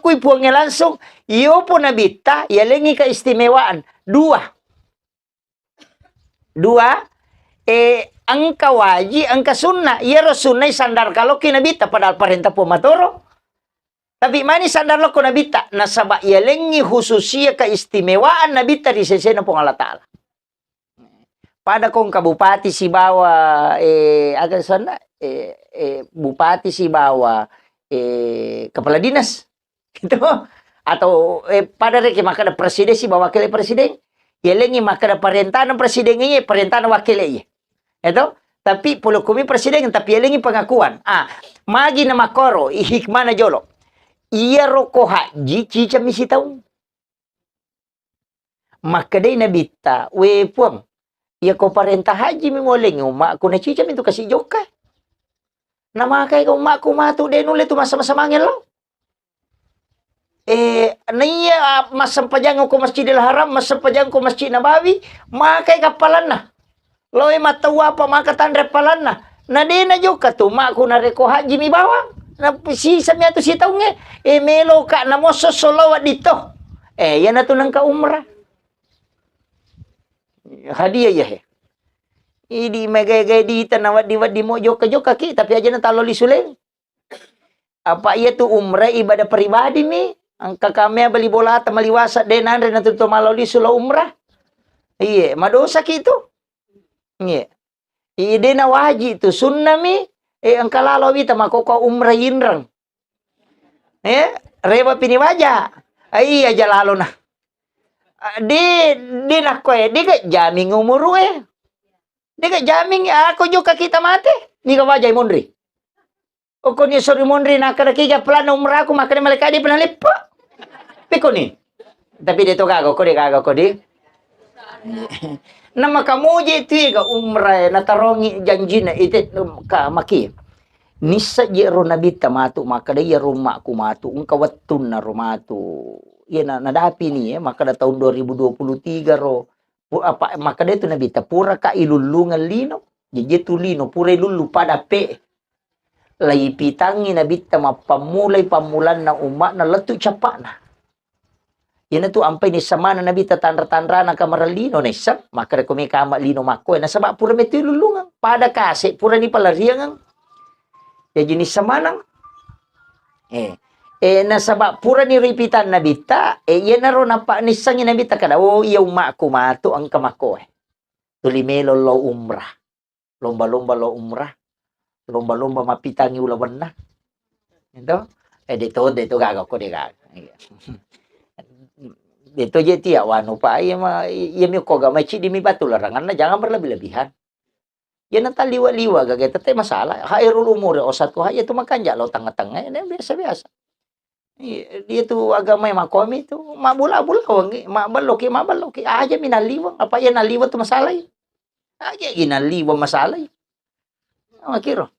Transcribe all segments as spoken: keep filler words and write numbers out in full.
Makkui Puangnge langsung, iyopo Nabitta, yalengngi keistimewaan. Dua. Dua, eh, engka waji, engka sunna. Iyaro sunna isandar kaloki Nabitta, padahal parenta Puang matoro. Tapi mani sandar lokko Nabitta, nasaba yalengngi khususia keistimewaan Nabitta ri sesena Puang Allah Ta'ala. Pada ko engka bupati sibawa, eh, aga sanna, eh, eh, bupati sibawa, eh, kepala dinas. Gitu. Atau, eh, pada reke makkeda presiden sibawa wakil presiden. Yalengngi makkeda parentana presiden iye, parentana wakil iye. Itu. Tapi pole kumi presiden, tapi yalengngi pengakuan. Ah, magi na makkoro, i hikmana jolo. Iyaro ko haji, cicami sitaung. Makkedai Nabitta, "We Puang, iya ko parenta haji mi mualengngi ummakku, na cicami tu kasi jokka. Namakai ko ummakku matu de nulle tu massama-samange lao." Eh, naiya, ah, massempajang ko Masjidil Haram, massempajang ko Masjid Nabawi, makai kappalanna. Loi mattawwa apa maka tanre palanna. Na de na jokka tu makku narekko haji mi bawang. Na sisa mi atu sitaungnge. Eh, melo ka na mosso solo wedding to. Eh, iyana tu nengka umrah. Hadiah ya he. Idi megai-gai di tana weddi-weddi mo jokka-jokka ki, tapi aja na talo lisuleng. Apa iya tu umrah ibadah pribadi mi, engka kamea beli bolata maliwasa de nanre na tu to malo lisu lo umrah. Iye, madosa ki tu. Iye. Iye, de na wajib tu, sunna mi, eh, engka lalo wita makoko umrah inreng. Eh, rewa pini waja. Ah, iya ja lalo na. Ah, de, de nakko e, de ga jaming umuru e. De ga jaming, ako jokka kita mate, niga wajai monri. Okko ni sori monri, nakkeda kiga pelanna umrahku, makkeda malaika de pernah leppa. Pekko ni. Tapi de to gaga ko de, gaga ko de. Na makamoje tu ga umrah, na tarongi janjina ite, ka maki. Nissa je ro Nabitta matu, makkeda iya ro ummakku matu, engka wettunna ro matu. Iya na, nadapi ni, eh, makkeda tahun dua ribu dua puluh tiga ro. Pu-, apa, makkeda tu Nabitta, puraka ilullungeng lino, jaji tu lino pura ilullu pada pe. Laipitangngi Nabitta mappammulai pammulanna ummakna lettu cappa'na. Iyanatu ampai nisseng maneng Nabitta tanra-tanrana kamera lino, naisseng, makkeda ko meka ama lino makkoe, nasaba pura metu ilullungeng, pada kase purani palariangeng. Jaji nisseng maneng. Eh, eh, nasaba purani ripitang Nabitta, eh, iyanaro nappa nissengngi Nabitta kada, "Oh, iya ummakku matu engka makkoe. Tuli melo lo umrah. Lomba-lomba lo umrah. Lomba-lomba mappitangi ulawenna." Itu. Eh, de to, de to gaga ko de gaga. Iya. De to je tia wanu pa iya ma, iya mi ko ga macidi mi batu laranganna, jangan berlebih-lebihan. Iya na talliwa-liwa gaga tette masalah. Khairul umuri ausatuha, iya tu makanja lo tengnga-tengnga, ini biasa-biasa. Iya, dia tu agama yang makomi tu, mabula-bula wangi, mabelloki, mabelloki, aja minalliwa, apa iya nalliwa tu masalah iya. Aja iya nalliwa masalah iya. Makiro.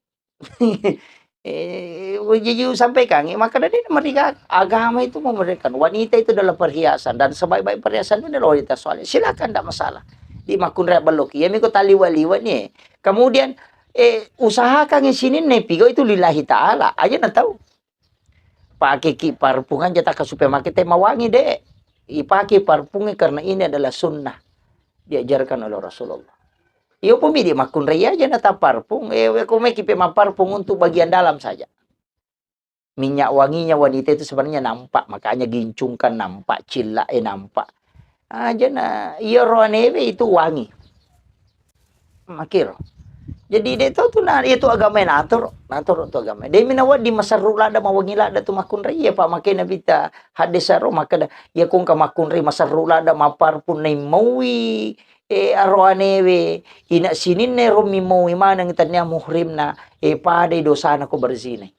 Eh, jaji sampaikan, maka dari mereka agama itu memberikan wanita itu adalah perhiasan dan sebaik-baik perhiasan itu adalah wanita soleh. Silakan, tidak masalah. Di makunra belloki. Ya, miko taliwa-liwa nih. Kemudian, eh, usahakan sini nih, pigo itu lillahi ta'ala. Aja na tahu. Pakeki parfum aja taka supaya make te mawangi, de. Ipake parfumnya karena ini adalah sunnah diajarkan oleh Rasulullah. Iyo pun midi makkunrai aja na ta parfum, eh, we ko meki pe ma parfum untuk bagian dalam saja. Minyak wanginya wanita itu sebenarnya nampak, makanya gincungkan nampak, cillak, eh, nampak. Aja na, iya roanewe itu wangi. Makiro. Jadi de to tu na, itu agama natur, natur tu agama. De mina wedding maserru ladda, mawangi ladda tu makkunrai, iya pa make Nabitta hadis aro makkeda, iya kongka makkunrai maserru ladda, maparfum naimmaui, eh, aroanewe, ina sininna ero mimmaui maneng tania muhrimna, eh, padai dosana ko berzinai.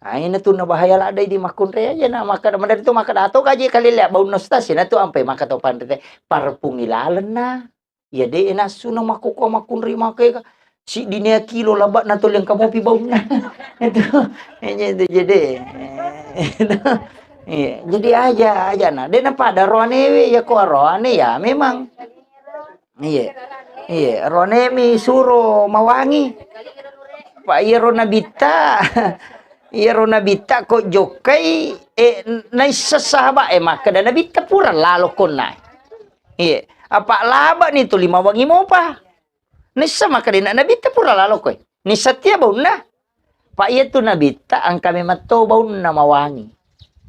Ah, ina tu na bahaya ladda di makkunrai aja na makkeda, madari tu makkeda to gaji kalile baunna ustaz, ina tu ampai maka to panrite parfum ilalenna. Iya, de' nasu na makkokko makkunrai makega. Siddi nea kilo laba'na tuli engka mopi baunna. Itu. Iya, itu jadi. Iya, jadi aja, aja na. De' na pada roanewe, ya ko roane ya memang. Iya. Iya, roane mi suro mawangi. Pa iya ro Nabitta. Iyaro Nabitta ko jokkai, eh, naisseng sahabat, eh, makkeda Nabitta pura lalo konna. Iya, apa laba ni tuli mawangi mopa. Naisseng makkeda Nabitta pura lalo koe. Naisseng tia baunna. Pak iya tu Nabitta engka memang to baunna mawangi.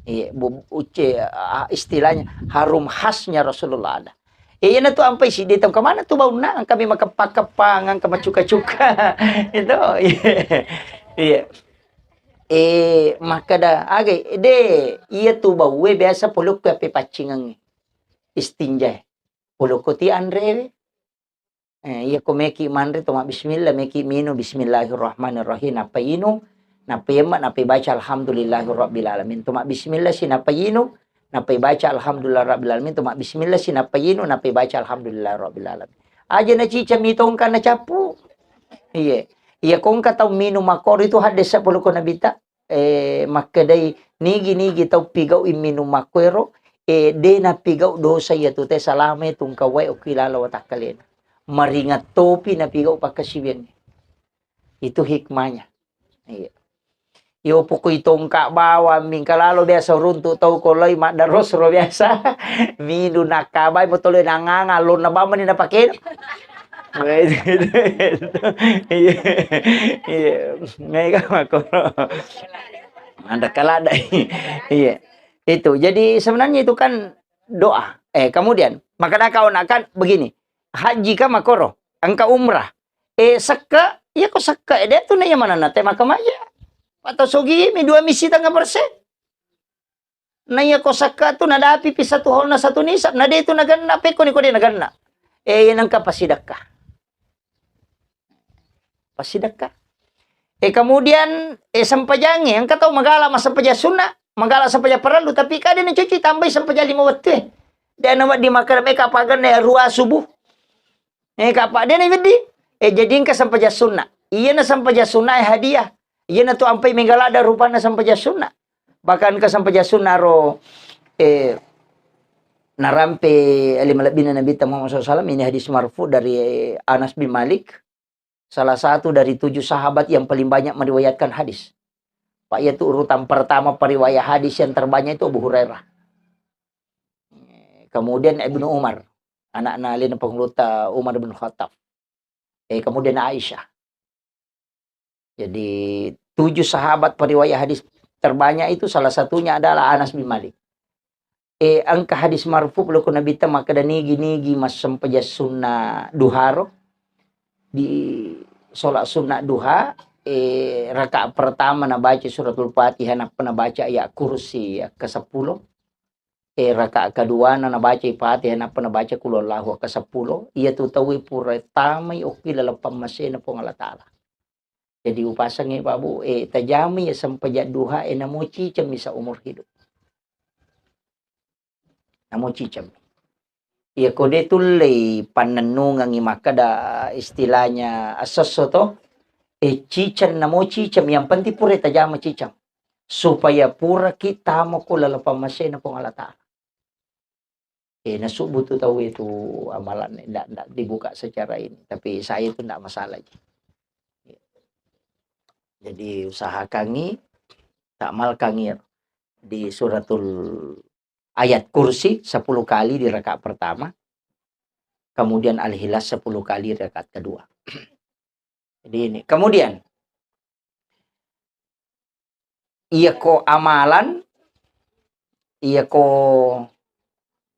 Iya, bu-, ucce, ah, istilahnya harum khasnya Rasulullah ada. Eh, iyana tu ampai siddi tau kemana tu baunna, engka memang keppa-keppa, engka macuka-cuka. Itu, iya. Iya. Eh, makkeda, age, de, iya tu baue biasa polokko appe paccingengnge. Istinja. Polokko ti anrewe. Eh, iya ko meki manre to mabbismillah, meki minung bismillahirrahmanirrahim, nappa inung, nappa yemma, nappa baca alhamdulillahirabbil alamin. To mabbismillah si nappa inung, nappa baca alhamdulillah rabbil alamin, to mabbismillah si nappa inung, nappa baca alhamdulillah rabbil alamin. Aja na ciceng mi tongka na cappu. Iye. Iya kongka tau minung makkoro itu haddesa polokko Nabitta, eh, makkedai nigi-nigi tau pigau i minung makkoero, eh, de napigau dosa iya tu te salama tungka wae okki lalo watakkalena. Maringat topi napigau pakkasiwiangnge. Itu hikmahnya. Iya. Yo pokoi tongka bawang mingka lalo biasa runtu tau ko loi maddarosro biasa. Minung nakkabai motolo nanganga lonna bawang mani napake. Iya. Iya. Mega makoro. Anda kalada. Iya. Itu. Jadi sebenarnya itu kan doa. Eh, kemudian maka daka ona kan begini. Haji ka makoro, engka umrah. Eh, sekke, iya ko sekke, eh, de tu na iya manenna te maka maja. Atau sogi mi dua misi tengnga persen. Na iya ko sekke tu nadapi pi satu holna satu nisab, na de tu nagenna, pekko ni ko de nagenna. Eh, iya nengka pasidekka. Pasidekka. Eh, kemudian, eh, sempajangnge, engka tau magala massempajang sunna, magala sempajang parellu, tapi kade ni cuci tambai sempajang lima wettu, eh. De na wedding makkeda meka pagenna rua subuh. Eh, kapa de na wedding. Eh, jadi engka sempajang sunna. Iya na sempajang sunna, eh, hadiah. Iya na tu ampai mega ladda rupanna sempajang sunna. Bahkan ke sempajang sunna ro, eh, narampe lima lebbina Nabi Muhammad sallallahu alaihi wasallam, ini hadis marfu dari Anas bin Malik. Salah satu dari tujuh sahabat yang paling banyak meriwayatkan hadis. Pak, yaitu urutan pertama periwayat hadis yang terbanyak itu Abu Hurairah. Kemudian Ibnu Umar, anakna alena penguluta Umar bin Khattab. Eh, kemudian Aisyah. Jadi, tujuh sahabat periwayat hadis terbanyak itu salah satunya adalah Anas bin Malik. Eh, engka hadis marfu, puloko Nabitta makkeda nigi-nigi massempajang sunna duha ro, di sholat sunna duha, eh, rakaat pertama nabaca suratul Fatihah, nappa nabaca ayat kursi, ya, ke sepuluh. Eh, rakaat keduana nabacai Fatihah, nappa nabaca qul huwallahu ke sepuluh. Iya tu tauwe pura tamai okki laleng pammasena Puang Allah Ta'ala. Jadi upasengngi, Pak, Bu, eh, tajami ya sempajang duha, eh, namo ciceng mi seumur hidup. Namo ciceng. Iya ko de tullei pannennungengngi makkeda istilahnya esso-esso to, eh, ciceng namo ciceng, yang penting pura tajama ciceng. Supaya puraki tamo ko laleng pammasena Puang Allah Ta'ala. Eh, nasubbu tu tau itu amalan, ndak, ndak dibuka secara ini. Tapi saya itu ndak masalah ji. Jadi usahakangi, tamalkangi di suratul ayat kursi sepuluh kali di rakaat pertama, kemudian Al-Ikhlas sepuluh kali di rakaat kedua. Jadi ini. Kemudian, iya ko amalan, iya ko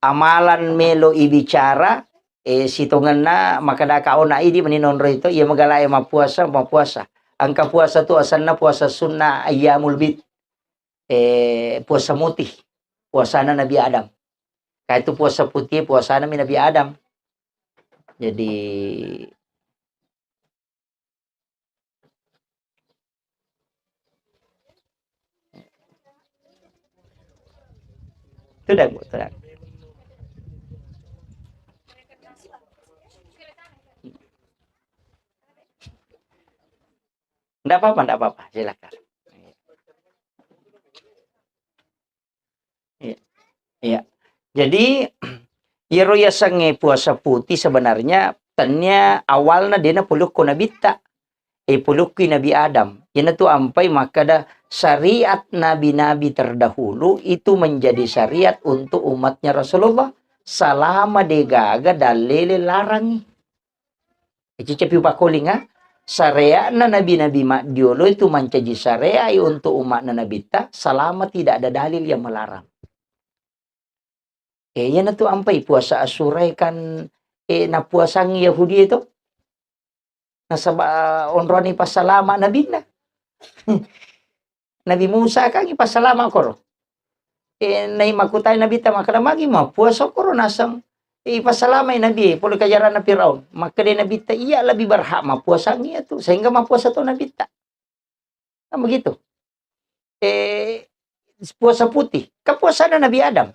amalan melo ibicara, eh, sitongenna makkeda ka ona idi meni nonroi to, iya magala e mappuasa, mappuasa. Engka puasa tu asenna puasa sunnah ayyamul bid. Eh, puasa mutih. Puasana Nabi Adam. Kae tu puasa putih, puasana mi Nabi Adam. Jadi, Tudang, Bu, tudang. Ndak apa-apa, ndak apa-apa, silakan. Iya. Iya. Jadi, iyaro yasengnge puasa putih sebenarnya tennia awalna dena polukko nabitta. Eh, polukki Nabi Adam. Iyanatu ampai makkeda, Syariat nabi-nabi terdahulu itu menjadi syariat untuk umatnya Rasulullah. Salama degaga dallele larangi. Icica piu pakolinga, syariatna nabi-nabi maddiolo itu mancaji syariat untuk umatna nabitta, salama tidak ada dalil yang melarang. Eh, iyanatu ampai puasa Asyura kan, eh, napuasangi Yahudi itu. Nasaba onroni passalama nabinna. Nabi Musa kan ipassalama koro. Eh, nai makutai Nabitta makkeda, "Magi mappuasa koro naseng ipassalamai Nabi, pole kajaranna Firaun?" Makkeda Nabitta, "Iya lebih berhak mappuasangi itu, sehingga mappuasa to Nabitta." Kan begitu. Eh, puasa putih. Kan puasana Nabi Adam.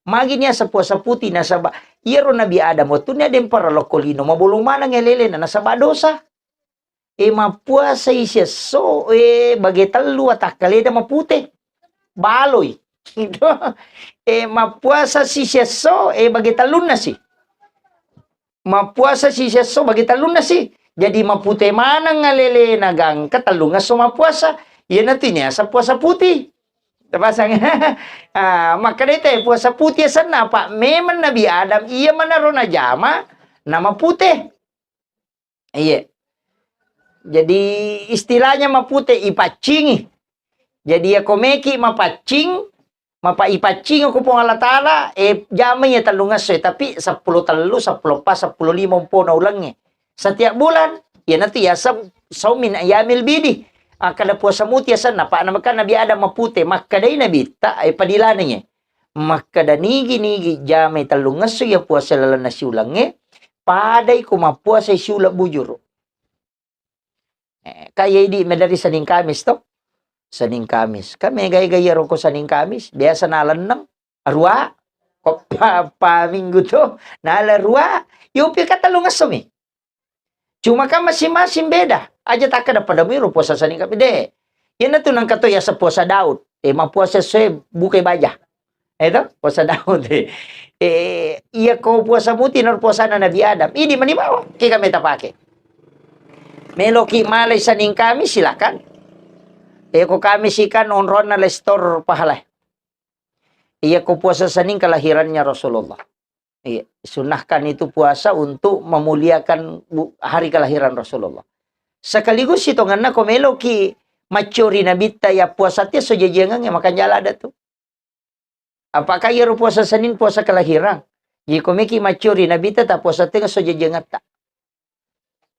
Magi niasa puasa putih nasaba iyaro Nabi Adam wettunna dempara lokko lino mabolong maneng elelena nasaba dosa. Eh, mappuasai siesso, eh, bage tellu watakkaleda mapute. Baloi. Gitu. Eh, mappuasa si siesso, eh, bage tellunna si. Mappuasa si siesso bagi tellunna si. Jadi mapute maneng alelena gangka tellungesso mappuasa. Iyanatu niasa puasa putih. Tapasang. Ah, makkedai te puasa putih asenna, apa memang Nabi Adam iya manaro najama na mapute. Iya. Jadi istilahnya mapute ipaccingi. Jadi ya komeki mapaccing, mapa ipaccingi ko Puang Allah Taala, eh, jamai ya tellungesso, tapi seppulo tellu, seppulo empat, seppulo lima umpona ulengnge. Setiap bulan, iyanatu yaseng saum min ayyamil bidi. Akkeda puasa muti asenna, apa namakan Nabi Adam mapute, makkedai Nabitta, eh, padilanengnge. Makkeda nigi-nigi jamai tellungesso ya puasa lalenna siulengnge, padai ko mappuasa siuleng bujuru. Eh, ka iya idi medari Senin Kamis to? Senin Kamis. Ka mega-ega iya roko Senin Kamis, biasa nalenneng, arua, ko pa, pa minggu to, nala rua, yopi ka tellungessomi. Cuma kan masing-masing beda. Aja takkeda pada miro puasa Senin Kamis. De. Iyanatu nengka to yaseng puasa Daud. Eh, mappuasa soe bukai baja. Eh, to? Puasa Daud. Eh, iya ko puasa muti naro puasana Nabi Adam. Idi mani bawang. Kega meta pake. Meloki malai Senin Kamis, silakan. Eh, ko Kamis ikan onronna lestor pahala. Iya ko puasa Senin kelahirannya Rasulullah. Iya, sunnahkan itu puasa untuk memuliakan bu-, hari kelahiran Rasulullah. Sekaligus sitongenna ko meloki maccori Nabitta ya puasa tia so jajiangengnge makan jala ada tu. Apakah iya ro puasa Senin puasa kelahiran? Jadi ko meki maccori Nabitta ta puasa tengah so jajiangetta.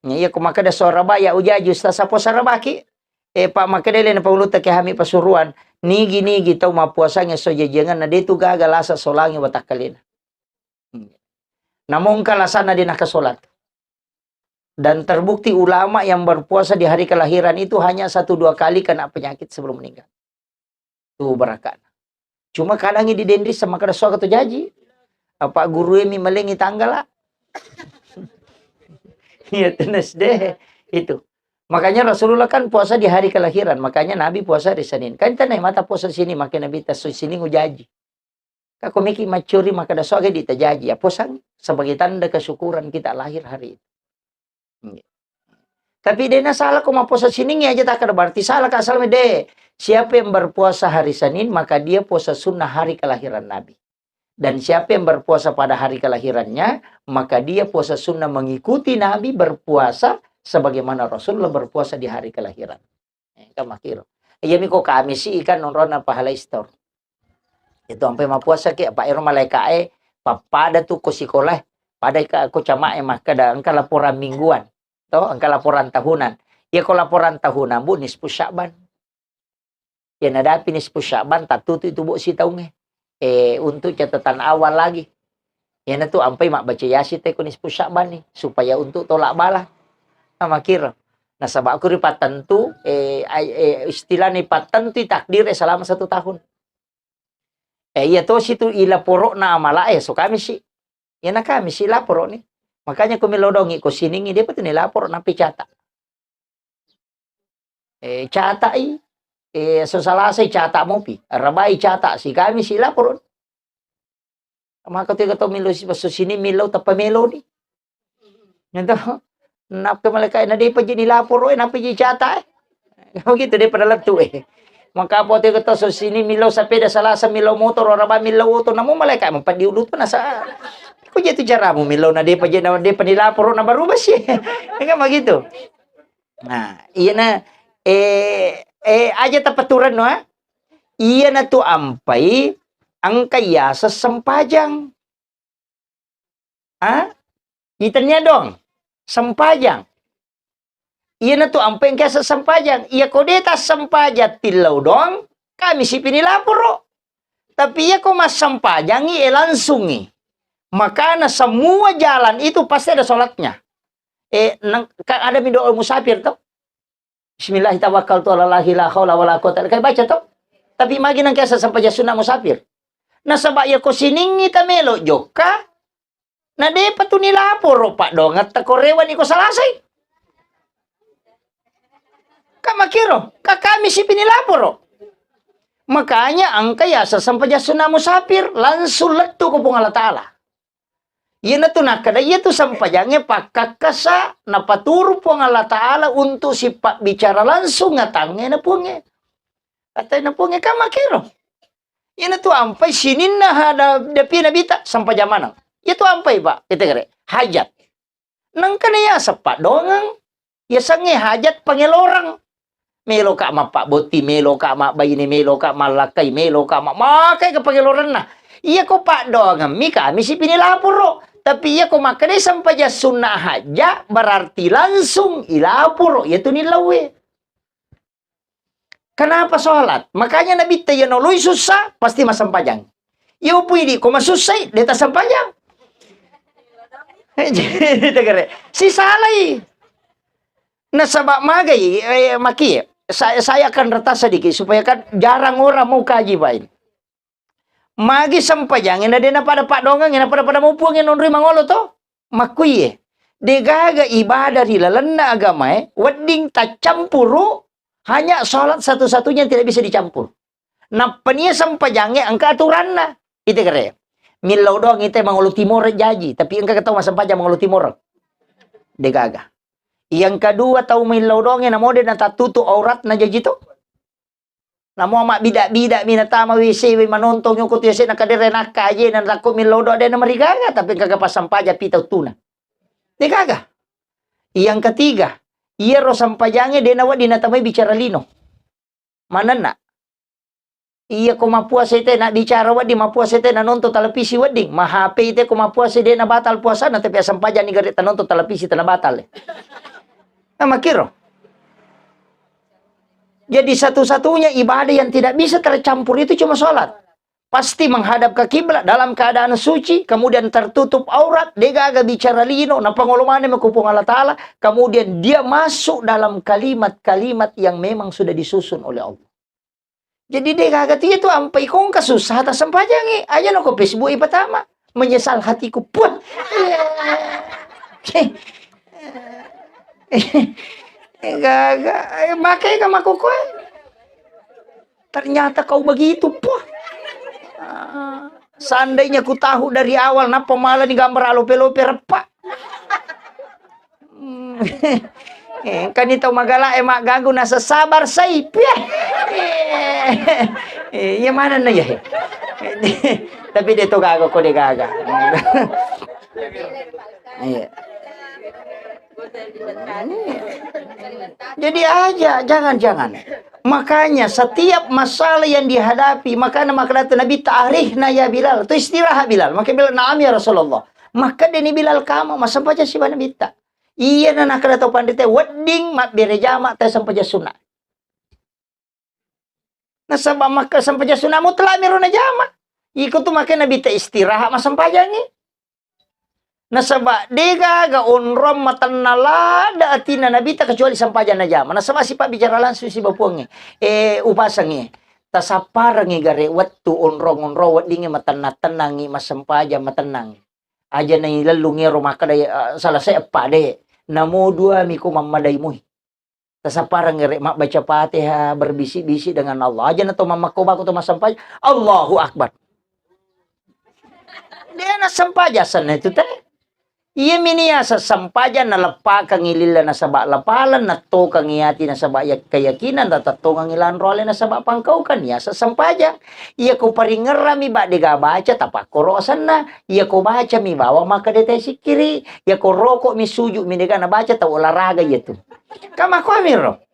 Iya ko makkeda so raba ya ujaji ustaz, sa puasa rabaki. Eh, Pak, makkeda le na paulutta ke hami pasuruan. Nigi-nigi tau mappuasangnge so jajiangenna de tu gaga lasa solangi watakkalena. Namongka lasana de nakasolat. Dan terbukti ulama yang berpuasa di hari kelahiran itu hanya satu dua kali kena penyakit sebelum meninggal. Tu barakana. Cuma kadangi di dendri sama kada suaka tu jaji. Apa guru mi malengi tanggala. Iya, tenas deh. Itu. Makanya Rasulullah kan puasa di hari kelahiran, makanya Nabi puasa hari Senin. Kan tanai mata puasa sini, makai Nabi tasu sini ngujaji. Ka ko meki maccori makkeda soga di tajaji, ya posang sebagai tanda kesyukuran kita lahir hari itu. Iya. Tapi dena salah ko mappuasa sining aja tak ada berarti salah ka salah de. Siapa yang berpuasa hari Senin maka dia puasa sunnah hari kelahiran Nabi. Dan siapa yang berpuasa pada hari kelahirannya maka dia puasa sunnah mengikuti Nabi berpuasa sebagaimana Rasulullah berpuasa di hari kelahiran. Eh, kan makkiro. Iya mi ko Kamisi ikan nonrona pahala istor. Itu ampai mappuasa ki, apa ero malaika e pappada tu ko sikola, pada ka ko cama e makkeda engka laporan mingguan, to, engka laporan tahunan. Iya ko laporan tahunan bu nisfu Sya'ban. Iya nadapi nisfu Sya'ban tattutu itu bu sitaunge. Eh, untuk catatan awal lagi. Iyanatu ampai mabbaca Yasin te ko nisfu Sya'ban ni, supaya untuk tolak bala. Nah, makkiro. Nasaba aku ri pattentu, eh, ai, eh, istilahnya pattentu takdir, eh, selama satu tahun. Eh, iya tosi tu ila porokna amala, eh, so Kamisi. Iyana Kamisi laporo ni. Makanya ko melodongi ko siningi dia patu ni laporo napi cata. Eh, cata i, eh, so Salasa i cata mopi, Rabai cata, si Kamisi laporo. Maka tu kata milo si pasu sini milo tappa melo ni. Nyanto. Nappa malaikat na depa jadi laporo, eh, nappa jadi cata, eh. Begitu dia pada lettu, eh. Maka pote ke to sosini millau sepeda, Salasa millau motor, Araba millau oto, namu malaika mempeddi ulu tu nasa. Ko je tu caramu millau na depa je na depa nilaporo na baru basi. Enggak begitu. Nah, iyana, eh, eh, aja tapaturan no, ah. Iyana tu ampai engka yaseng sempajang. Ah? Itennia dong, sempajang. Iyana tu ampai engka yaseng sempajang. Iya ko de tassempajang tillau dong, kami sipi nilaporo. Tapi iya ko massempajangi, eh, langsungi. Makana semua jalan itu pasti ada sholatnya. Eh, nang, kan ada mi doa musafir to? Bismillahi tawakkaltu ala Allahi la haula wala quwata illa, kai baca to? Tapi magi nang kiasa sempajang sunna musafir. Nasaba iya ko siningi tamelo jokka, na depa tu nilaporo paddoangetta ko rewani ko Salasai. Ka makiro, ka kami sipi nilaporo. Makanya engka yaseng sempajang sunna musafir, langsung lettu ko Puang Allah Taala. Iyanatu nakkeda, iyatu sempajangnge pakkakkasa napaturu Puang Allah Taala untuk sipabbicara langsung atangnge na Puangnge. Atanna Puangnge kan makkero. Iyanatu ampai sininna hadapi Nabitta sempajang maneng. Iyatu ampai, Pak, ite gare, hajat. Nengkana yaseng paddoangeng, yasengnge hajat pangeloreng. Meloka mappabbotti, meloka mabbaine, meloka mallakkai, meloka ma-, makkeda pangelorenna. Iyako paddoangemmi kami sipi nilaporo. Tapi iyako makkedai sempajang sunna hajat, berarti langsung ilaporo iyatu nillauwe. Kenapa sholat? Makanya Nabitta iya noloi sussa, pasti massempajang. Iya upuidi ko masussai, de tassempajang. Jadi tegere, sisalai. Nasaba magai, eh, maki, saya, saya akan retas sedikit supaya kan jarang orang mau kaji, Pak, ini. Magi sempajangnge na de napada paddoangengnge, napada-pada muppuangnge nonroi mangolo to? Makkuiye. Degaga ibadah ri lalenna agamae wedding taccampuru, hanya sholat satu-satunya yang tidak bisa dicampur. Nappania sempajangnge engka aturanna. Ite gare. Millau doang ite mangolo timoro jaji, tapi engka tau massempajang mangolo timoro. Degaga. Yang kedua tau millau doangnge namo de natattutu auratna jaji to. Namo mabbida-bida mi natama W C we manontong yoko tu yase na kadere nakka aje na lakko millau doang de namarigaga, tapi engka passampajang pita uttuna. Degaga. Yang ketiga, iyaro sempajangnge de nawedding natamai bicara lino. Manenna. Iyako mappuasa ite na bicara wedding, mappuasa ite na nonton televisi wedding, ma H P ite ko mappuasa de na batal puasana, tapi assempajanni gare ta nonton televisi tena batal. Nah, makkiro. Jadi satu-satunya ibadah yang tidak bisa tercampur itu cuma sholat. Pasti menghadap ke kiblat dalam keadaan suci, kemudian tertutup aurat, degaga bicara lino, napangolo maneng ko Puang Allah Taala, kemudian dia masuk dalam kalimat-kalimat yang memang sudah disusun oleh Allah. Jadi degaga tu iya tu ampai kongka susah tasempajangi. Aja no ko Facebook ipatama. Menyesal hatiku. Puh. Gaga. Eh, makai ka makokoe. Ternyata kau begitu, puh. Ah, seandainya ku tahu dari awal, nappa malah ni gambar alope-lope reppa. Hmm. Eh, engkani tau magala e magganggu nasa sabar sai, puh. Eh, iya manenna ya. Tapi de to gaga ko de gaga. Iya. Jadi aja, jangan-jangan. Makanya setiap masalah yang dihadapi, makanya maka kata Nabi, "Arihna ya Bilal." Tu istirahat Bilal. Maka Bilal, "Naam ya Rasulullah." Maka deni Bilal kama, massempajang siba Nabitta. Iya na nakada tau panrita, wedding mabbere jama ta sempajang sunna. Nasaba makka sempajang sunna mutlak miro najama. Iko tu makanya Nabitta istirahat massempajangi. Nasaba degaga onrong matenna lada atina Nabitta kecuali sempajang najama. Nasaba sipabbicara langsung siba Puangnge. Eh, upasangnge. Tasapparengngi gare wettu onrong-onrong weddingnge matenna-tennangngi massempajang matennangngi. Aja nailellung ero makkeda, eh, selesai eppa de. Namo dua miko mammadai mui. Tasappareng ere mabbaca Fatihah, berbisik-bisik dengan Allah. Aja na to mammakko bako to massempajang, Allahu Akbar. Dia na sempajang senna itu teh. Iyami ni yaseng sempajang, naleppakengngi lilla nasaba lapaleng, nattokengngi ati nasaba yak-, keyakinan, tatettongengngi lanro ale nasaba pangkaukeng, yaseng sempajang. Iyako paringerrami ba dega baca, tapakkoro asenna. Iyako bacami bawang makkeda tasikkiri. Iyako roko'mi, suju'mi, dega nabaca, tau olahraga iyatu. Kan makkuamiro.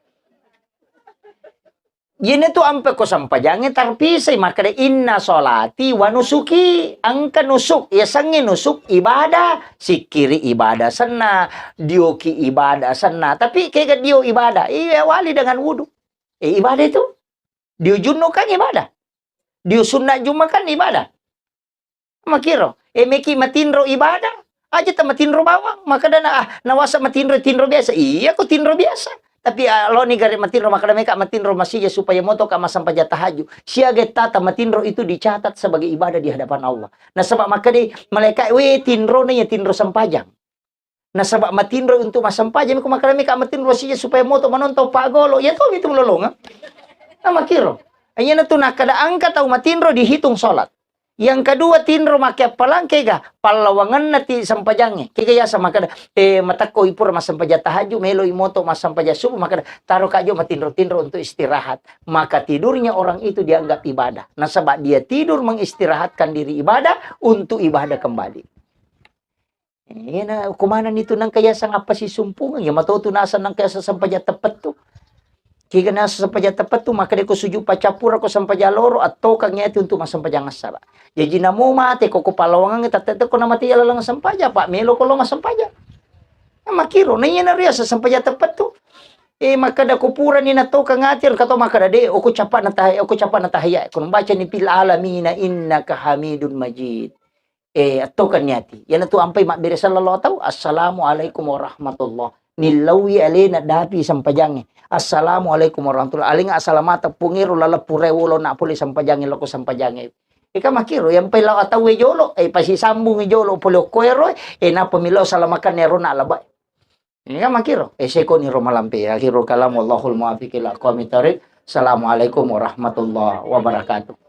Iyana tu ampe ko sempajangnge tarpisai, makkeda, "Inna sholati wa nusuki." Engka nusuk, yasengnge nusuk ibadah, sikkiri ibadah senna, dioki ibadah senna. Tapi kega dio ibadah, iya wali dengan wudu. Eh, ibadah itu. Dio junnu kan ibadah. Dio sunna jumma kan ibadah. Makiro, e, meki matinro ibadah, aja ta matinro bawang. Makkeda na, ah, nawasa matinro, tinro biasa. Iya ko tinro biasa. Tapi, ah, loni gare matinro, makkeda meka matinro masija supaya motoka massempajang tahajud. Siaga tata matinro itu dicatat sebagai ibadah di hadapan Allah. Nasaba makkeda malaikat, "We, tinro na iya tinro sempajang." Nasaba matinro untuk massempajang, ko makkeda meka matinro sija supaya moto manontong paggolo. Iya tomi tu lolongang. Nah, makiro. Iyana tu nakkeda engka tau matinro dihitung sholat. Yang kedua, tinro make appalang, kega pallawangenna ti sempajangnge. Kega yaseng makkeda, eh, matakko i pura massempajang tahajud, melo i moto massempajang subuh, makkeda, "Taro ka jo matinro-tinro untuk istirahat." Maka tidurnya orang itu dianggap ibadah. Nasaba dia tidur mengistirahatkan diri ibadah untuk ibadah kembali. Eh, na, ko manenni tu nengka yaseng appasisumpungeng, iya mato tu naseng nengka yaseng sempajang teppettu. Kega naseng sempajang teppettu, makkeda ko sujud paccappura ko sempajang loro, attokengngi ati untuk massempajang assara. Jaji namo mate ko, ko pallawangengnge tette ko namate iya laleng sempajang, apa melo ko lo massempajang. Nah, makiro, na iyana riaseng sempajang teppettu. Eh, makkeda ko purani nattokeng ati, engka to makkeda, "De, oko cappa na taha-, oko cappa na tahaya." Ko bacani, "Fil alamina innaka hamidun majid." Eh, attokenni ati. Iyana tu ampai mabbere sallallahu tau, "Assalamualaikum warahmatullah." Nillaui alena dapi sempajangnge. "Assalamualaikum warahmatullah." Alengnga assalamata pungero laleng purai wolo na pole sempajangnge, loko sempajangnge. Eka makiro, yang pai lao atau e jolo, eh, pasi sambung e jolo pole okko ero, eh, napa milo salamakan ero na labai. Ini kan makiro, eh, seko ni ro malampe. Akhirul kalam, wallahul muwaffiq ila aqwamit thariq. Assalamualaikum warahmatullahi wabarakatuh.